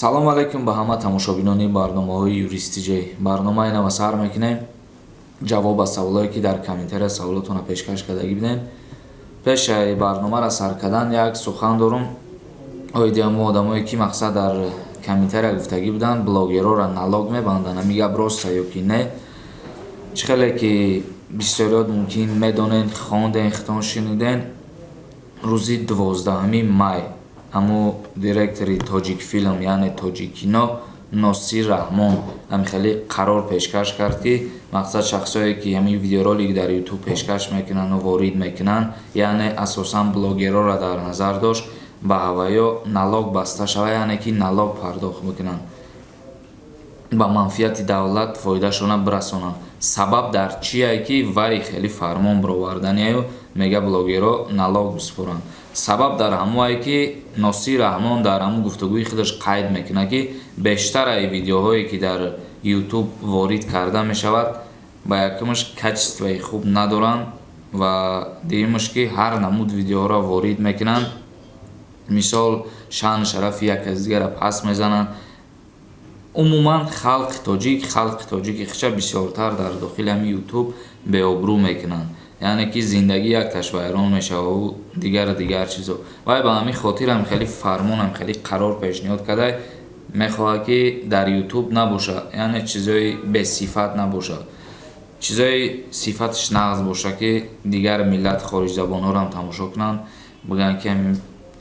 Салом алейкум ба ҳама тамошобинони барномаҳои Юристиҷей. Барномаи нава сар мекунем. Ҷавоб ба саволое, ки дар комментария саволотонро пешкаш кардагӣ будем. Пешаи барномаро сар кардан як сухан дорум оиди ҳамо одамое, ки мақсад дар комментария гуфтагӣ буданд, блогерора налог мебанданд. Ҳами гап роста ё ки не? Чӣ хеле ки бисёриёт мумкин медонед, хонден, хитон шуниден, рӯзи 12 май ҳамо директори Тоҷикфилм, яъне Тоҷиккино, Носир Раҳмон ҳами хеле қарор пешкаш кард, ки мақсад шахсое, ки ҳамин видеоролик дар Ютуб пешкаш мекунанду ворид мекунанд, яъне асосан блогерора дар назар дошт, ба ҳавайё налог баста шавад, яъне ки налог пардохт бикунанд, ба манфиати давлат фоидашона бирасонанд. Сабаб дар чие, ки вай хеле фармон бироварданияю мега блогерро налог бисупоранд? Сабаб дар ҳамое, ки Носир Раҳмон дар ҳамун гуфтугӯи худаш қайд мекунад, ки бештараи видеоҳое, ки дар Ютуб ворид карда мешавад, ба якумаш качествои хуб надоранд ва дуюмаш, ки ҳар намуд видеоҳоро ворид мекунанд, мисол, шаъну шарафи як аз дигарро паст мезананд. Умуман халқи тоҷик, халқи тоҷики хича бисёртар дар дохили ҳами Ютуб беобрӯ мекунанд, яъне ки зиндагӣ якташ вайрон мешавад, дигару дигар чизо. Вай ба ҳамин хотир ҳам хеле фармон, ҳам хеле қарор пешниҳод карда, мехоҳад, ки дар Ютуб набошад, яъне чизои бесифат набошад, чизои сифаташ нағз бошад, ки дигар миллат, хориҷзабонҳоро ҳам тамошо кунанд, бигӯянд, ки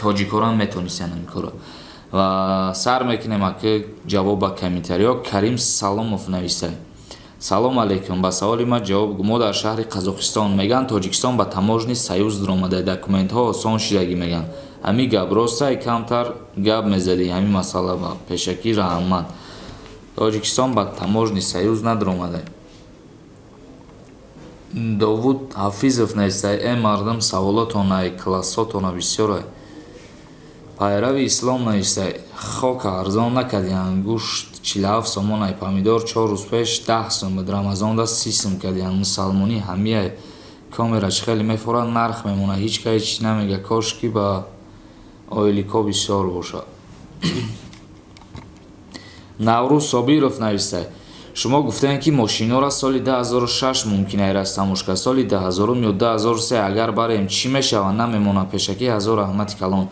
тоҷикҳоро ҳам метонистанд ҳамин корро. Ва сар мекунем аки ҷавоб ба комментариҳо. Карим Саломов нависта: «Салом алейкум, ба саволи ман ҷавоб. Мо дар шаҳри Қазоқистон, мегӯянд, Тоҷикистон ба таможенный союз даромада, документҳо осон шидагӣ мегӯянд. Ҳамин гап ростай? Камтар гап мезадӣ ҳамин масъала ба пешакӣ, раҳмат». Тоҷикистон ба таможенный союз надаромада. Довуд Ҳафизов нависта: «Э мардум, саволотон ай классотона бисёрай». Пайрави ислом нависта: «Хока арзон накардиянд, гӯшт 47 сомон ай, помидор 4 рӯз пеш 10 сум буд, Рамазонда 30 сум кардиянд. Мусалмонӣ ҳамияй, камера чӣ хеле мефорад, нарх мемонад, ҳеҷ кас ҳеҷ чиз намега. Кошки ба ойликҳо бисёр бошад». Наврӯз Собиров нависта: «Шумо гуфтаем, ки мошинҳоро соли 2006 мумкин ай растаможка, соли 2000-ум ё 2003 агар барем, чӣ мешавад, намемонад? Пешакӣ ҳазор раҳмати калон».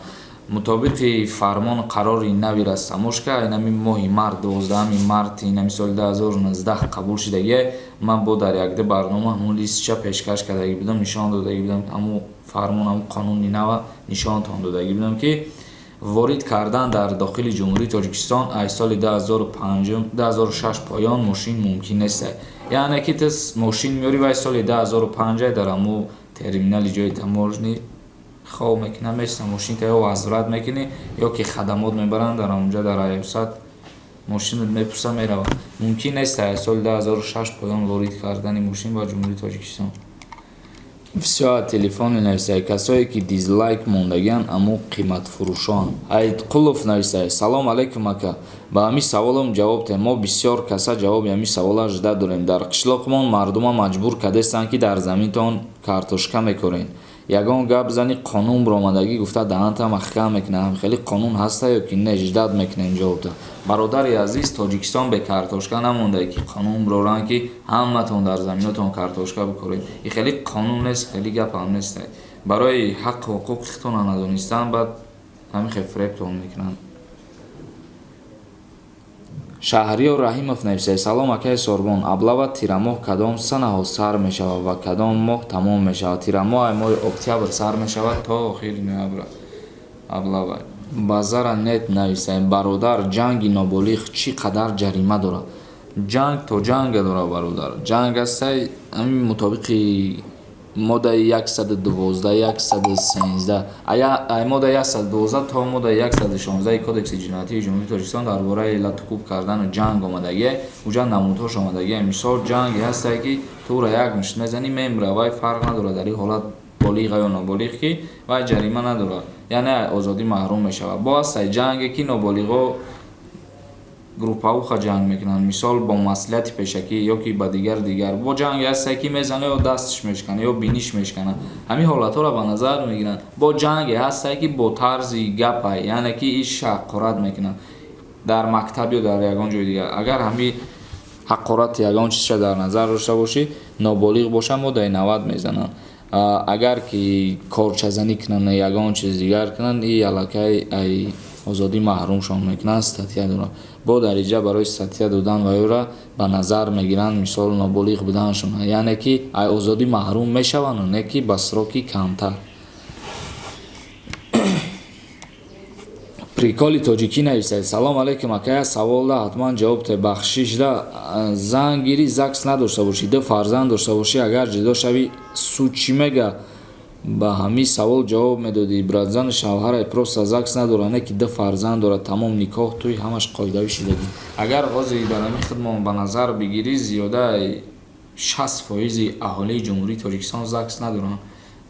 Мутобиқи фармону қарори нави растаможка, инами моҳи март, 12 марти инами соли 2019 қабул шудагие. Ман бо дар якду барнома ҳамун листча пешкаш кардагӣ будам, нишон додагӣ будам, ҳамун фармон, ҳамун қонуни нава нишонтон додагӣ будам, ки ворид кардан дар дохили Ҷумҳурии Тоҷикистон аз соли 2006 поён мошин мумкин нест. Яъне ки ту мошин меёрӣ, вай соли 2005 дар ҳамун терминали ҷои таможни хоб мекунад, места мошинта, ё возврат мекунӣ, ё ки хадамот мебаранд, дар ҳамунҷа дар раёсат мошинат мепурсад, меравад. Мумкин нест аз соли 2006 поён ворид кардани мошин ба Ҷумҳурии Тоҷикистон. Всё телефони нависае: «Касое, ки дизлайк мондагианд, аммо қиматфурӯшон». Ҳайдқулов нависае: «Салом алейкум, ака, ба ҳамин саволам ҷавоб диҳем. Мо бисёр каса ҷавоби ҳамин савола жда дорем. Дар қишлоқмон мардума маҷбур кардестанд, ки дар заминтон картошка мекорен. Ягон гап зани, қонун баромадагӣ гуфта, даҳанта маҳкам мекунад. Хеле қонун ҳаста ё ки не? Ждать мекунем ҷавобта». Бародари азиз, Тоҷикистон бе картошка намондае, ки қонун бироранд, ки ҳаматон дар заминотон картошка бикоред. И хеле қонун нест, хеле гапам нест. Барои ҳаққу ҳуқуқи худтонро надонистан, баъд ҳамин хел фиребтон мекунанд. Шаҳриёр Раҳимов нависад: «Салом, акаи Сорбон, облава тирамоҳ кадом санаҳо сар мешавад ва кадом моҳ тамом мешавад?» Тирамоҳ ай моҳи октябр сар мешавад, то охири ноябр облава. Базара нет нависад: «Бародар, ҷанги ноболиғ чӣ қадар ҷарима дорад?» Ҷанг то ҷанга дорад, бародар. Ҷанг ҳастай, ҳамин мутобиқи моддаи 112, 113, ай моддаи 112 то моддаи 116 Кодекси ҷиноятии Ҷумҳурии Тоҷикистон дар бораи латукӯб кардану ҷанг омадагие, уҷа намудҳош омадагие. Мисол, ҷанге ҳастае, ки тура як мушт мезанӣ, мемира, вай фарқ надорад дар ин ҳолат болиға ё ноболиғ, ки вай ҷарима надорад, яъне озодӣ маҳрум мешавад. Бо ҳастай ҷанге, ки ноболиғо группауха ҷанг мекунанд, мисол, бо маслиҳати пешакӣ ё ки ба дигар дигар. Бо ҷанге ҳастае, ки мезана, ё дасташ мешкана, ё биниш мешкана, ҳамин ҳолатҳоро ба назар мегиранд. Бо ҷанге ҳастае, ки бо тарзи гапа, яъне ки иш ҳақорат мекунанд. Дар мактаб ё дар ягон ҷои дигар, агар ҳами ҳақорати ягон чизша дар назар дошта бошӣ, ноболиғ боша, моддаи 90 мезананд. Агар ки корчазанӣ кунанд, ягон чиз дигар кунанд, и аллакай ай озодӣ маҳрумшон мекунанд, статья доранд. Бо дар инҷа барои статья додан ва ёра ба назар мегиранд, мисол, ноболиғ буданашон, яъне ки ай озодӣ маҳрум мешаванд, не ки ба сроки камтар. Приколи тоҷикӣ нависед. Салом алейкум, акая, савол да ҳатман ҷавоб те. Бахшиш да, зан гирӣ, ЗАГС надошта бошӣ, ду фарзанд дошта бошӣ, агар ҷудо шавӣ, суд чӣ мега? Ба ҳамин савол ҷавоб медодӣ, брат. Зану шавҳарай просто ЗАГС надорад, не ки ду фарзанд дорад, тамом, никоҳ, тӯй ҳамаш қоидавӣ шидагӣ. Агар ҳозир дар ҳамин хидмон ба назар бигирӣ, зиёдаи 60% аҳолии Ҷумҳурии Тоҷикистон ЗАГС надоранд.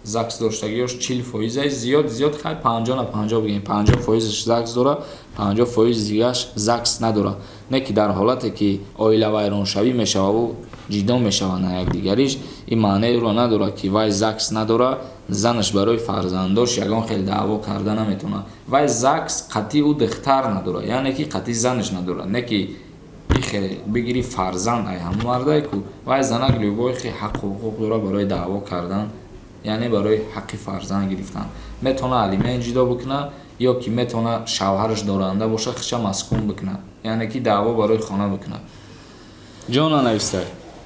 ЗАГС доштагиёш 40%, зиёд зиёд хай 50 на 50 бигем, 50%-ш ЗАГС дорад, 50% дигааш ЗАГС надорад. Не ки дар ҳолате ки оила вайроншавӣ мешававу ҷидо мешаванд аз якдигариш, ин маънеро надорад, ки вай ЗАГС надорад, занаш барои фарзандош ягон хел даъво карда наметавонад. Вай ЗАГС қатъи ӯ духтар надорад, яъне ки қатъи занаш надорад. Не ки ихе бигири, фарзанд ай ҳамон мардае ку вай занак любой хе ҳаққу ҳуқуқ дорад барои даъво кардан, яъне барои ҳаққи фарзанд гирифтан. Метавона алимент ҷудо бикунад ё ки метавона шавҳараш доранда боша, хиша маскун бикунад, яъне ки даъво барои хона бикунад. Ҷона нависта: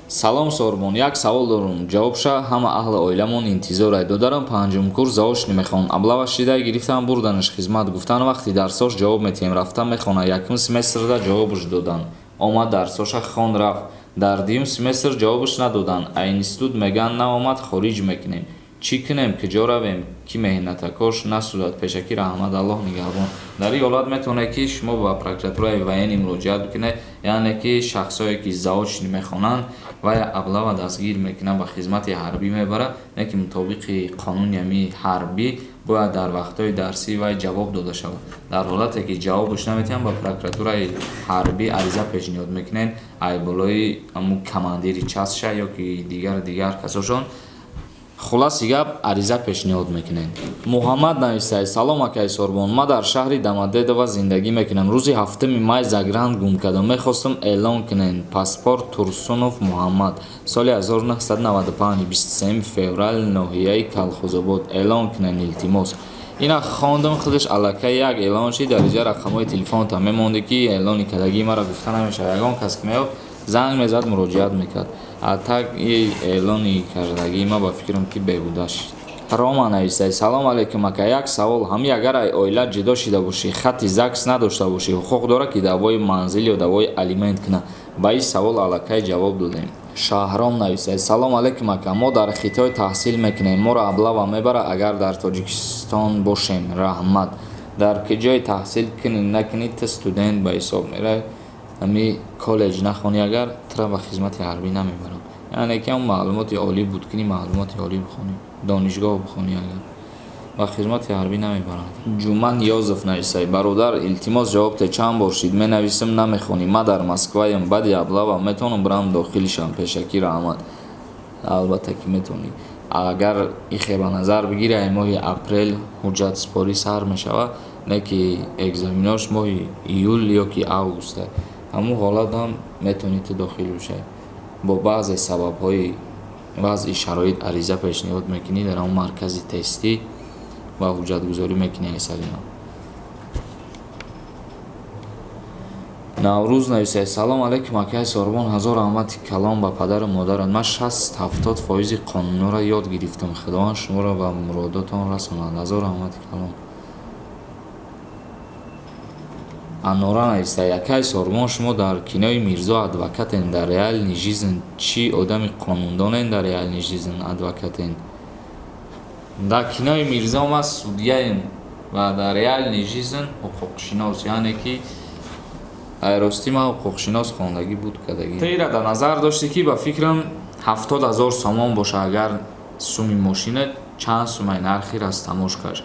салом, Сорбон, як савол дорум, ҷавобша ҳама аҳли оиламон интизорай. Додарам панҷум курс заочный мехонд, облава шида, гирифтан бурданаш хизмат, гуфтан вақти дарсош ҷавоб метиҳем. Рафта мехона, якум семестрда ҷавобш додан, омад, дарсоша хонд, рафт. Дар дуюм семестр ҷавобш надодан, а институт меган наомад, хориҷ мекунем. Чӣ кунем, куҷо равем, ки меҳнатакош насӯзад? Пешакӣ раҳмат, Аллоҳ нигаҳбон. Дар ин ҳолат метавонед, ки шумо ба прокуратураи военный муроҷиат бикунед, яъне ки шахсое ки заочный мехонанд, вай облава дастгир мекунад, ба хизмати ҳарбӣ мебарад. Не ки мутобиқи қонуни ҳами ҳарбӣ бояд дар вақтҳои дарсӣ вай ҷавоб дода шавад. Дар ҳолате ки ҷавобаш наметиҳанд, ба прокуратураи ҳарбӣ ариза пешниҳод мекунед, ай болои ҳамун командири частьша ё ки дигар дигар касошон. Хулоси гап, ариза пешниҳод мекунед. Муҳаммад нависад: салом, акаи Сорбон, ман дар шаҳри Домодедово зиндагӣ мекунам. Рӯзи 7 май загран гум кардам, мехостам эълон кунед. Паспорт Турсунов Муҳаммад, соли 1995, 23 феврал, ноҳияи Калхозобод. Эълон кунед, илтимос. Ина хондам, худаш аллакай як эълон шид. Дар инҷа рақамҳои телефонтам мемондӣ, ки эълони кардагии маро гуфта намешавад. Ягон кас ки меёфт, занг мезад, муроҷиат мекард. А так и эълони кардагии ма, ба фикрам, ки беҳуда шид. Рома нависад: салом алейкум, ака, як савол. Ҳами агар ай оила ҷудо шида бошӣ, хати ЗАГС надошта бошӣ, ҳуқуқ дорад, ки даъвои манзил ё даъвои алимент кунад? Ба ин савол аллакай ҷавоб додем. Шаҳром нависад: салом алейкум, ака, мо дар Хитой таҳсил мекунем, моро облава мебарад, агар дар Тоҷикистон бошем? Раҳмат. Дар ки ҷое таҳсил кунӣ накунӣ, ту студент ба ҳисоб меравӣ. Ҳами коллеҷ нахонӣ агар, тура ба хизмати ҳарбӣ намебаранд. Яъне ки ҳам маълумоти олӣ буд кунӣ, маълумоти олӣ бихонӣ, донишгоҳ бихонӣ агар, ба хизмати ҳарбӣ намебаранд. Ҷума Ниёзов нависад: бародар, илтимос, ҷавоб те, чанд бор шид менависам, намехонӣ. Ман дар Москваям, баъди облава метавонам бирам дохил шавам? Пешакӣ раҳмат. Албатта ки метавонӣ. Агар ихе ба назар бигирӣ, ай моҳи апрел ҳуҷҷатсупорӣ сар мешавад, не ки экзаменош моҳи июл ё ки августа. Ҳамун ҳолатам метавонӣ ту дохил бишавӣ. Бо баъзе сабабҳои вазъи шароит ариза пешниҳод мекунӣ дар ҳамон маркази тестӣ ва ҳуҷҷатгузорӣ мекунӣ ай сари нав. Наврӯз нависад: салом алейкум, акаи Сорбон, ҳазор раҳмати калом ба падару модарат. Ман 60-70% қонунҳоро ёд гирифтам. Худованд шуморо ба муродотон расонад. Ҳазор раҳмати калом. Анора нависад: акаи Сорбон, шумо дар кинои Мирзо адвокатен, дар реальный жизнь чӣ? Одами қонундонен, дар реальный жизнь адвокатен? Дар кинои Мирзо ман судьяем ва дар реальный жизнь ҳуқуқшинос, яъне ки ростӣ ман ҳуқуқшинос хондагӣ буд кардагӣ. Ту ира дар назар доштӣ, ки ба фикрам 70 000 сомон боша агар суми мошинат, чанд сумай нархи растаможкаш?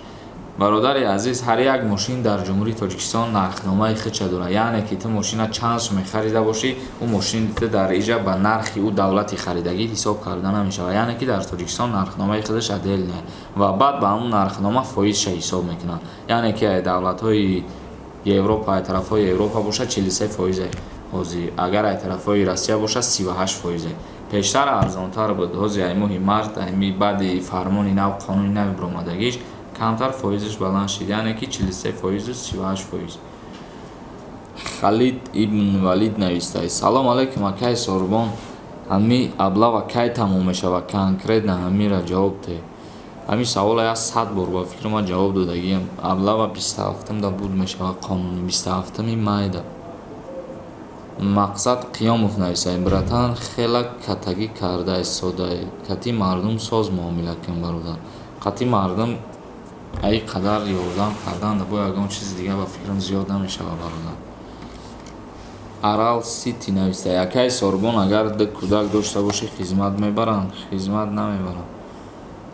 Бародари азиз, ҳар як мошин дар Ҷумҳурии Тоҷикистон нархномаи худша дорад, яъне ки ту мошина чанд суме харида бошӣ, ӯ мошини ту дар иҷа ба нархи ӯ давлати харидагӣ ҳисоб карда намешавад. Яъне ки дар Тоҷикистон нархномаи худаш отдельная ва баъд ба ҳамун нархнома фоизша ҳисоб мекунанд. Яъне ки давлатҳои Европа, ай тарафҳои Европа боша, 43 фоизе ҳозир, агар ай тарафҳои Россия боша, 38 фоизе. Пештар арзонтар буд, ҳозир ай моҳи март, ами баъди фармони нав, қонуни нави биромадагиш, камтар фоизаш баланд шид, яъне ки 43 фоизу 38%. Халид ибн Валид навистааст: «Салом алейкум, акай Сорбон, ҳами облава кай тамом мешавад? Конкретно ҳамира ҷавоб деҳ». Ҳамин савола як 100 бор, ба фикри ман, ҷавоб додагиам. Облава 27-да буд мешавад қонунӣ, 27-ми майда. Мақсад Қиёмов нависад: «Братан, хела катагӣ карда истодаи, кати мардум соз муомила кун». Бародар, қати мардум аи қадар ёрдам кардан бо ягон чизи дига, ба фикрам, зиёд намешавад, бародар. Арал Сити навистааст: «Акай Сорбон, агар ду кӯдак дошта бошӣ, хизмат мебаранд?» Хизмат намебаранд.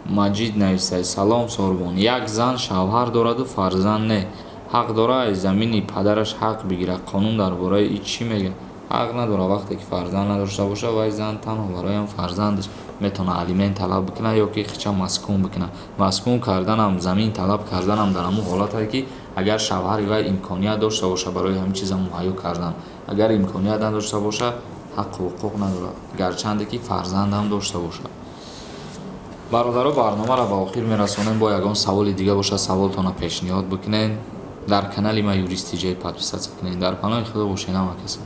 Маҷид навистааст: «Салом, Сорбон, як зан шавҳар дораду фарзанд не, ҳақ дорад аз замини падараш ҳақ бигирад? Қонун дар бораи ин чӣ мегӯяд?» Ҳақ надорад. Вақте ки фарзанд надошта бошад, вай зан танҳо барои ҳам фарзандаш метавонад алимент талаб бикунад ё ки хича маскун бикунад. Маскун карданам, замин талаб карданам дар ҳамон ҳолате, ки агар шавҳари вай имконият дошта бошад барои ҳамин чиза муҳайё кардан. Агар имконият надошта бошад, ҳаққу ҳуқуқ надорад, гарчанде ки фарзандам дошта бошад. Бародаро, барномаро ба охир мерасонем. Бо ягон саволи дига бошад, саволтонро пешниҳод бикунед. Дар канали ма, Юрист Тиҷай, подписаться кунед. Дар паноҳи Худо бошед, ҳама каса.